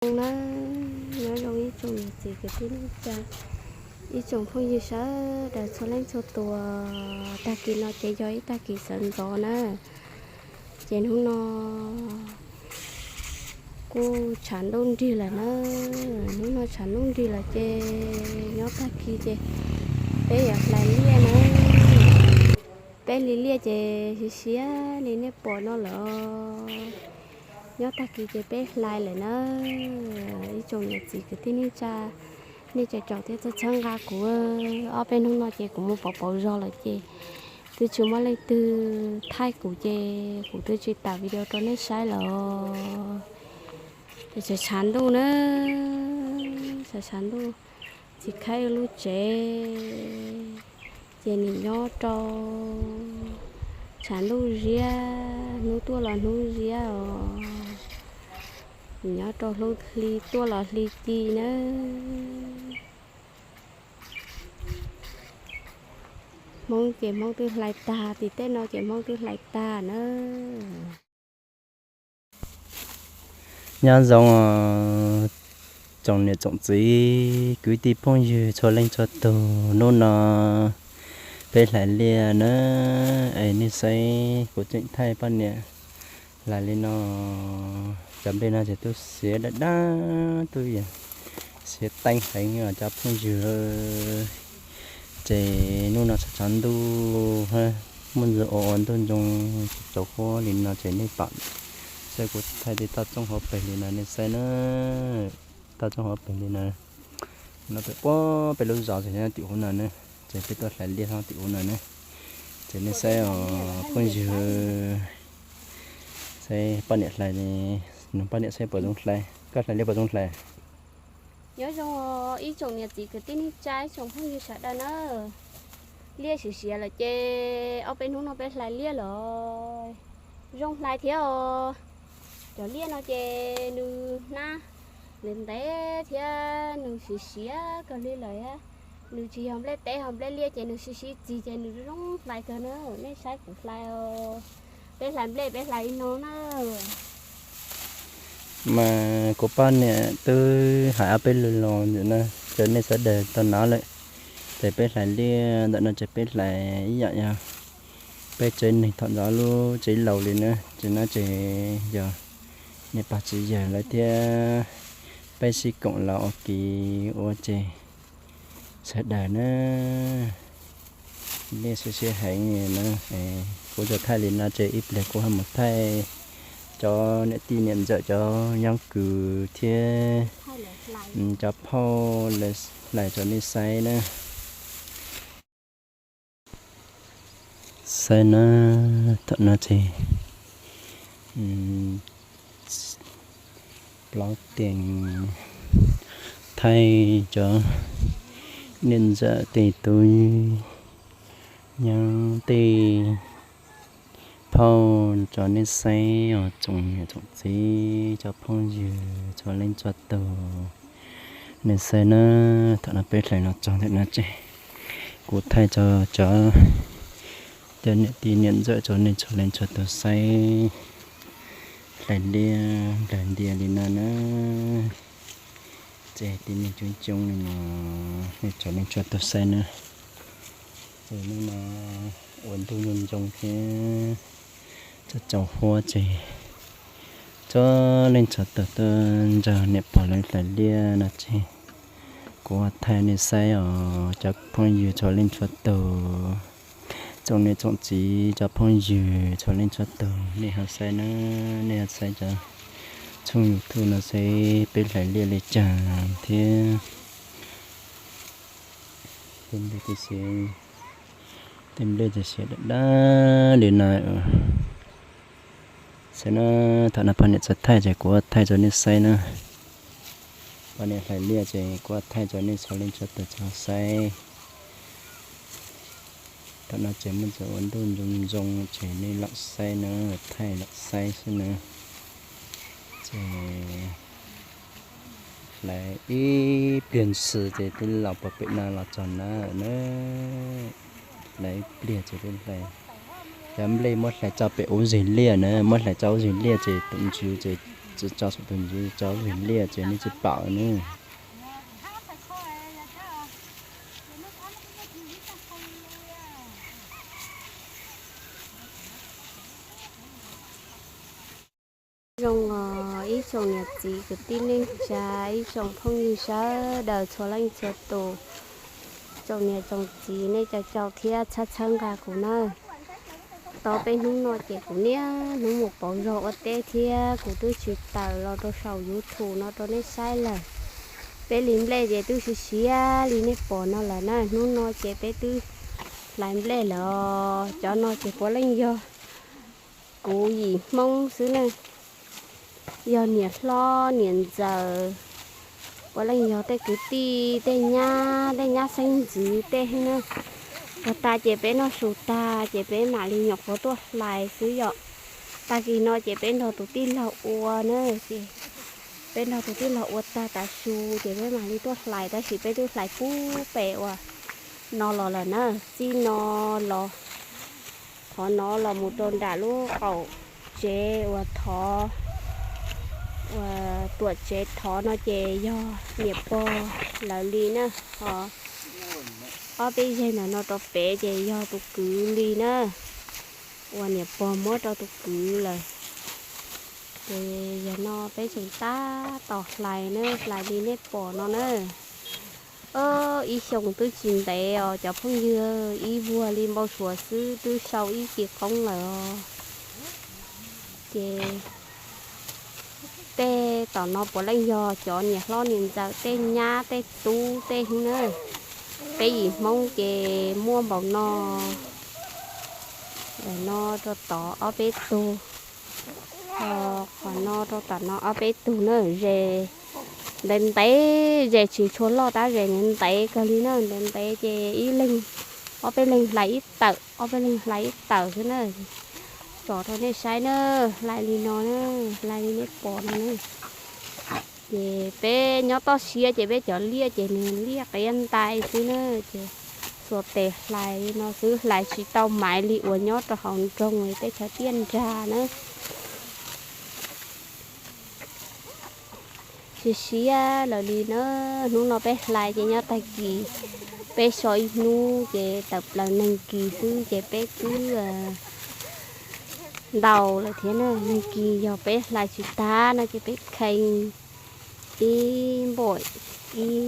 Nyob zoo na, nyob zoo ib tsoom niam txiv kwv tij neej tsa, ib tsoom phooj ywg sawv daws txhua leej txhua tus. Tag kis no ces yog ib tag kis sawv ntxov na, ces hnub no kuj tshav ntuj nrig lawm na. Hnub no tshav ntuj nrig lawm ces nyob tag kis ces peb yuav hlais liaj na. Peb li liaj ces siav siav li nej pom no lawm. Nyob tag kis ces peb hlais lawm na. Ib tsoom niam txiv kwv tij neej tsa, nej cov caum thiab txhawb txhawb nqa kuv. Ob peb hnub no ces kuv mus pauv pauv zog lawm ces twb tsis muaj leej twg thaij kuv ces kuv twb tsis tawm video rau nej saib lawm. Ces tshav tshav ntuj na, tshav tshav ntuj, txiv khaib lub tsev, ces nim nyob rau tshav ntuj ziab, hnub tuaj los hnub ziab os. Nim nyob rau hnub hli tuaj los hli ci na. Hmoob ces Hmoob twb hlais tag, tim tej no ces Hmoob twb hlais tag na. Nyob zoo tsoom niam tsoom txiv kwv tij phooj ywg txhua leej txhua tus, hnub no peb hlais liaj na. Es nej saib kuv tseem thaij poj niam hlais li no, cov nplej no ces twb siav daj daj, twb yog siav teeb heev os cov phooj ywg. Ces hnub no tshav tshav ntuj, muaj ntsis ua ua ntuj ntsoog tsaus huab li no ces nej pom, saib kuv thaij tej toj roob hauv pes li no nej saib na. Toj roob hauv pes li no, no pem puag pem lub zos tim hauv no ne, ces peb tuaj hlais liaj hauv tim hauv no ne. Ces nej saib os phooj ywg, saib poj niam hlais, nug poj niam saib puas zoo hlais, koj hlais liaj puas zoo hlais? Nyob zoo ib tsoom niam txiv kwv tij neej tsa, ib tsoom phooj ywg sawv daws na. Liaj siav siav lawm ces ob peb hnub no peb hlais liaj lawm, zoo hlais thiab os. Cov liaj no ces nws hnab ntev ntev thiab nws siav siav kawg li lawm. Nws tsis yog nplej teb, ho nplej liaj ces nws sib sib txig ces nws zoo hlais kawg na. Nej saib kuv hlais os, peb hlais nplej peb hlais li no na. Mas kuv poj niam twb hais ob peb lus los ntawm no rau nej sawv daws tau hnov lawm. Ces peb hlais liaj ntawm no ces peb hlais ib yam yog peb tsev neeg thaum ntxov lub tsev laus li na, ces no ces yog niam pog txiv yawg lawv thiab peb sib koom los ua ke ua ces sawv daws na. Liaj siav siav heev na. Kuv tsuas thaij li no ces ib pliag kuv ho mus thaij cov niam tij niam ntxawm cov nyoob kws thiab cov phauj lawv hlais rau nej saib na. Saib na, thaum no ces plaub teeg thaij cov niam ntxawm tej tub nyoob tej phauj rau nej saib os tsoom niam tsoom txiv cov phooj ywg txhua leej txhua tus. Nej saib na, thaum no peb hlais los txog ntawm no ces kuv thaij tso cov, cov niam tij niam ntxawm rau nej txhua leej txhua tus saib. Hlais liaj nplawg ntias li no na, ces tib neeg coob coob li no, nej txhua leej txhua tus saib na. Ces hnub no ua ntuj ntsoog ntsoog thiab tsaus tsaus huab ces txhua leej txhua tus tuaj nrog niam pog lawv hlais liaj no ces kuv thaij nej saib os cov phooj ywg txhua leej txhua tus, tsoom niam tsoom txiv cov phooj ywg txhua leej txhua tus nej ho saib na, nej ho saib cov tshooj YouTube no saib peb hlais liaj li cas thiab. Tej nplej ces siav daj daj li no. Saib na, thaum no poj niam txawm thaij ces kuv thaij rau nej saib na. Poj niam hlais liaj ces kuv thaij rau nej txhua leej txhua tus tau saib. Thaum no ces muaj ntsis ua ntuj ntsoog ntsoog ces nej lam saib na, thaij lam saib xwb na. Ces hlais ib pliag ntshis ces twb los puag pem no los txog na na. Hlais ib pliag ces twb hlais. Cov nplej muab hlais tso pem ub zig liaj na, muab hlais tso ub zig liaj ces tus ntsis ces Tsis tso saum tus ntsis, tso lub liaj ces nej tsis pom ne. Zoo os ib tsoom niam txiv kwv tij neej tsa, ib tsoom phooj ywg sawv daws txhua leej txhua tus, tsoom niam tsoom txiv nej cov caum thiab txhawb txhawb nqa kuv na. Tau peb hnub no ces kuv niaj hnub mus pauv zog ua teb thiab kuv twb tsis tawm los rau saum YouTube no rau nej saib lawm. Peb li nplej ces twb siav siav li nej pom no lawm na. Hnub no ces peb twb hlais nplej lawm os. Cov no ces puav leej yog kuv yim Hmoob xwb na, yog niam hlob niam ntxawm, puav leej yog tej kwv tij tej nyab tej nyab xeeb ntxwv tej na. Ua tag ces peb noj su tag ces peb mam li nyuam qhuav tuaj hlais xwb yom. Tag kis no ces peb nrog tus tij laug ua na, ces peb nrog tus tij laug ua tag tav su ces peb mam li tuaj hlais, tab sis peb twb hlais puag pem uas no los lawm na, txij no los qhov no los mus rau nram lub qaum tsev uas thov, uas tuam tsev thov no ces yog niam pog lawv li na, ho ob peb zeg ntawm no rau pem ces yog tus kwv li na, uas niam pog muab rau tus kwv lawm. Ces yog no peb tseem tab tom hlais na, hlais li nej pom no na. Ib xyoos twb tsis ntev os cov phooj ywg, ib vuag li npau suav xwb twb sau ib cim qoob lawm os. Ces tej tom no puav leej yog cov niam hlob niam ntxawm tej nyab tej tub tej na. Peb yim Hmoob ces muaj npaum no, no rau tod ob peb tug, qhov no rau tom no ob peb tug na. Zes ntev ntev, zes tsis tshua loj tab zes ntev ntev kawg li na, ntev ntev ces ib leeg, ob peb leeg hlais ib tawm, ob peb leeg hlais ib tawm xwb na. Tsom rau nej saib na, hlais li no na, hlais li nej pom no na. Ces peb nyob toj siab ces peb cov liaj ces nws liaj qiab ntais xwb na, ces xuas tes hlais li no xwb, hlais tsis tau maiv li uas nyob rau hauv nroog li tej chaw tiaj nrag na. Siav siav lawm li na, hnub no peb hlais ces nyob tag kis, peb so ib hnub ces tawm plaws neeg kis xwb ces peb twb ntau lawm thiab na. Neeg kis yog peb hlais tsis tag no ces peb kheej ib npaum ib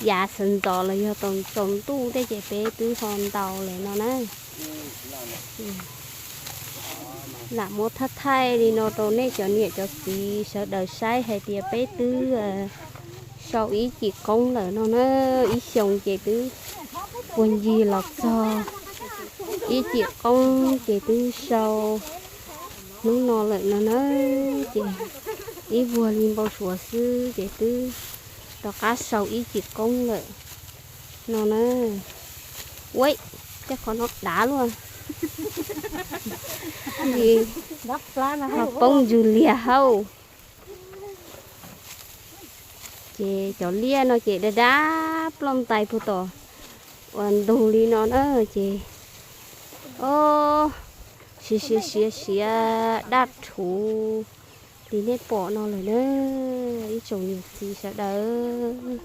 yav sawv ntxov los yog tsaus ntuj tej ces peb twb ho ntau lawm no na. Lam muab thaij thaij li no rau nej cov niam cov txiv sawv daws saib hais tias peb twb sau ib cim qoob lawm no na. Ib xyoos ces twb puag ncig los txog ib cim qoob ces twb sau hnub no lawm no na. Ces ib vuag li npau suav xwb ces twb rov qab sau ib cim qoob lawm no na. Ua, tej qhov no dav luaj, ho poob ntsws liag hauj. Ces cov liaj no ces dab dab ploj ntais puag tom uas ntug li no na. Ces o, siav siav siav siav daj rhuv li nej pom no lawm na, ib tsoom niam txiv sawv daws.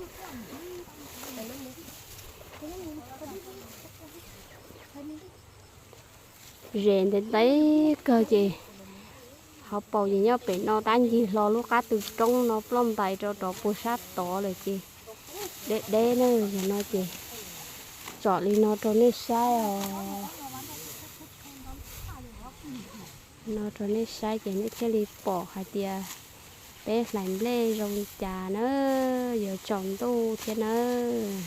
Zes ntev ntev kawg ces hauv paus ces nyob pem no tab ncig hlo lub qab tw roob no ploj ntais rau rov puag sab tod lawm ces deb deb na. Yog no ces tsom li no rau nej saib os. No rau nej saib ces nej thiaj li pom hais tias peb hlais nplej zoo li cas na, yuav tsaus ntuj thiab nawb.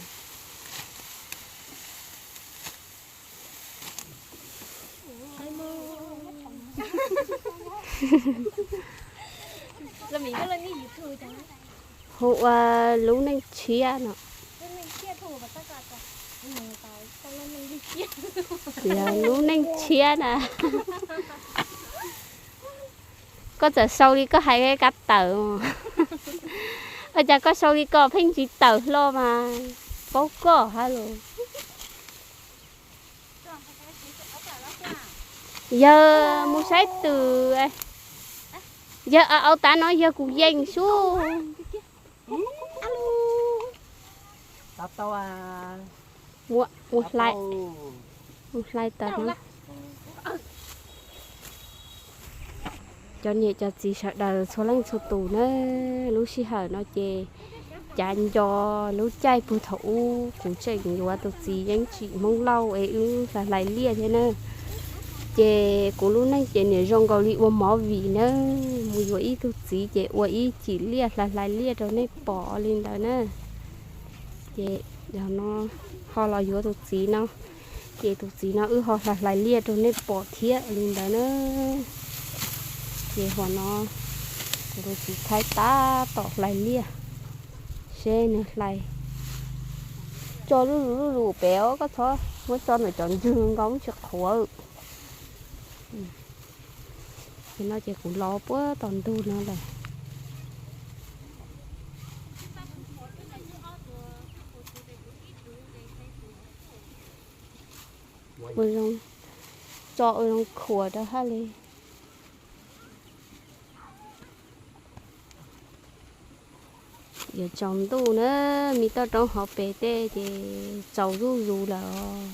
Hu ua lub neej tshiab no. Tias lub neej tshiab na. Koj txawm sau li koj hais kab tawm, ua cas koj sau li ko pheej tsis tawm hlo mas paub koj hab los. Yawg mus saib twm. Yawg au au tas no yog kuv yeej sub. Ua, ua hlais, ua hlais tas no. Cov niam cov txiv sawv daws txhua leej txhua tus na, lub sij hawm no ces cav nco lub caij puag thaum ub kuv tseem yuav tus txiv yeeb tsim Hmoob Lauj es wb hlais hlais liaj thiab na. Ces kuv lub neej ces niam zoo nkaus li ua movie na, mus yuav ib tug txiv ces ua ib cim liaj hlais hlais liaj rau nej pom li ntawd na. Ces no ho los yuav tus txiv no, ces tus txiv no wb ho hlais hlais liaj rau nej pom thiab li ntawd na. Ces hos no kuv tus txiv Thaib tab tom hlais liaj, seb nws hlais tso zuj zus zuj zus pem os, koj txhob muab tso ntawm cov ntswg nkaus tsis qhuav. Ces no ces kuv los puag tom ntug no lawm. Ua zoo, tso ua zoo khuam rau hab li. Yuav tsaus ntuj na, me toj roob hauv pes tej ces tsaus zuj zus lawm os.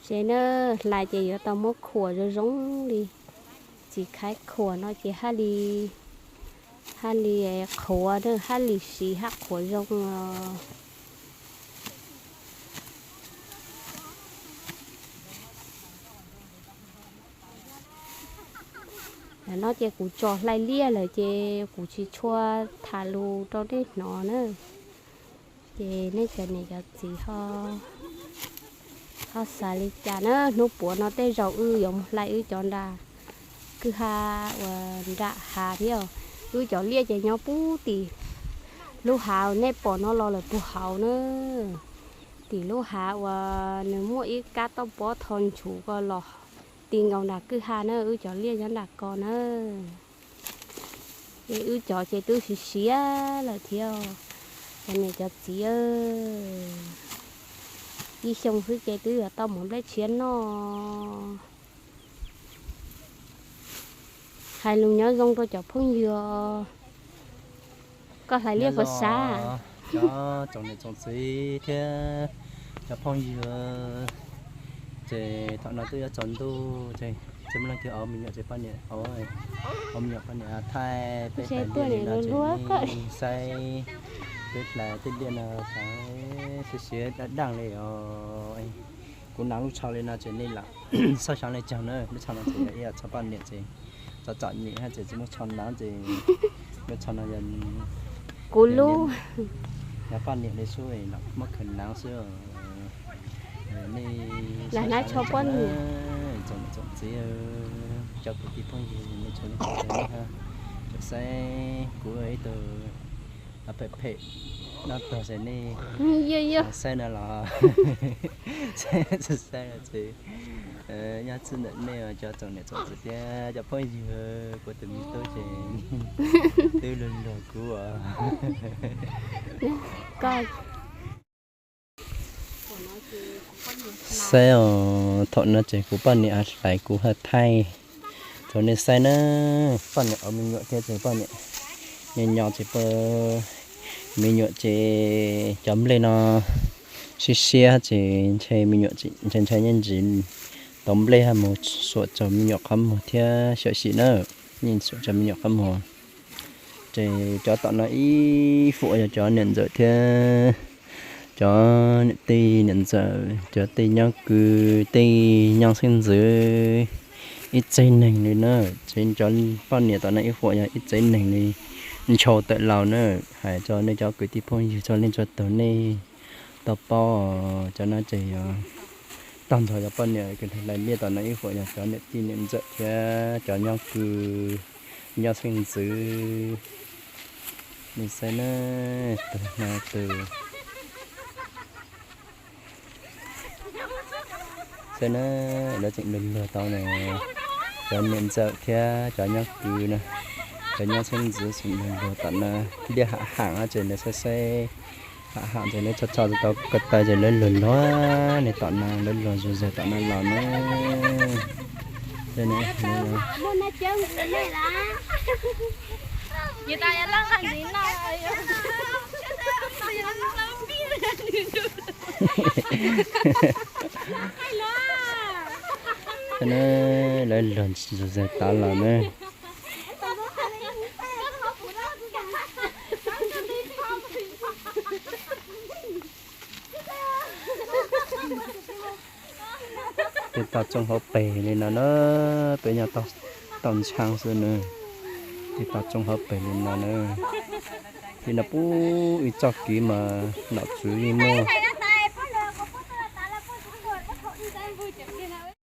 Ces na, hlais ces yuav tau muab khuam zoo zoo li. Txiv Thaib khuam no ces haj li, haj li qhuav na, haj li siv haj qhuav zoo os. Tam no ces kuv tso hlais liaj lawm ces kuv tsis tshua tham lus rau nej hnov na. Ces nej cov niam cov txiv ho, ho xav li cas na? Hnub puav no tej zaum wb yuav mus hlais wb cov nram kwj ha uas nram hav thiab. Wb cov liaj ces nyob puag tim lub hav uas nej pom no los lawm puag hauv na. Tim lub hav uas nws muaj ib kab toj pob tho nchuv ko los ti nkaus nram kwj ha na, wb cov liaj nyob nram ko na. Ces wb cov ces twb siav siav lawm thiab. Cov niam cov txiv, ib xyoo xwb ces twb yuav tau mov nplej tshiab noj. Hais lus nyob zoo rau cov phooj ywg, koj hlais liaj puas sab? Cov tsoom niam tsoom txiv thiab cov phooj ywg, ces thaum no twb yuav tsaus ntuj ces, ces muaj leej twg ua me nyuam ces poj niam, ua me nyuam poj niam thaij peb hlais liaj li no ces nej saib peb hlais tej liaj no saib siav siav daj daj li os. Kuv hnav lub tsho li no ces nej lam xauj xyov li caag na, lub tsho no ces yog ib yam tsho poj niam ces txom txom nyem hab ces tsis muaj tsho hnav ces lub tsho no yog kuv lub, yog poj niam li xwb, muab khaws hnav xwb. Nej lam hnav tsho poj niam. Tsoom niam tsoom txiv, cov kwv tij phooj ywg, nej tsoom niam tsoom txiv, tsoom saib kuv ib tug phem phem noj tog ces nej saib no los, saib no ces nyob txwj ntawm nej cov tsoom niam tsoom txiv thiab cov phooj ywg, kuv tus me tub ces twb luag luag kuv os. Saib os, thaum no ces kuv poj niam hlais kuv haj thaij rau nej saib na. Poj niam ua me nyuam thiab ces poj niam nyob nyob ces poj, me nyuam ces cov nplej no siab siab ces ntshe me nyuam ntshai ntshai nyob ntsis tau nplej haj mus xuam tsaug me nyuam qhov muag thiab xyuam xim na, yeej xuam tsaug me nyuam qhov muag. Ces cov tom no ib huam yog cov niam ntxawm thiab cov niam tij niam ntxawm, cov tej nyob kws tej nyob xeeb ntxwv ib tsev neeg li na. Ces cov poj niam tom no ib huam yog ib tsev neeg li, ntshaus tawm laus na. Hais rau nej cov kwv tij phooj ywg txhua leej txhua tug nej tau paub, cov no ces yog tag nrho cov poj niam kws hlais liaj tom no ib huam yog cov niam tij niam ntxawm thiab cov nyob kws nyob xeeb ntxwv. Nej saib na, tug no tug, saib na, lawv tseem luag luag tau na, cov niam ntxawm thiab cov nyob kws na, cov nyob xeeb ntxwv tseem luag luag tom no, liaj hav haam ces lawv saib saib Ham ham ces lawv tso tso tau ko taw ces lawv luag luag li tom no, lawv luag zuj zus tom no los na. Lawv luag zuj zus tod los na. Tes tau tsoo hauv pes li no na, peb nyob tau ntshaav xwb na. Tes tau tsoo hauv pes li no na. Li no pub ib txoj kev mas nom tswv yeej muaj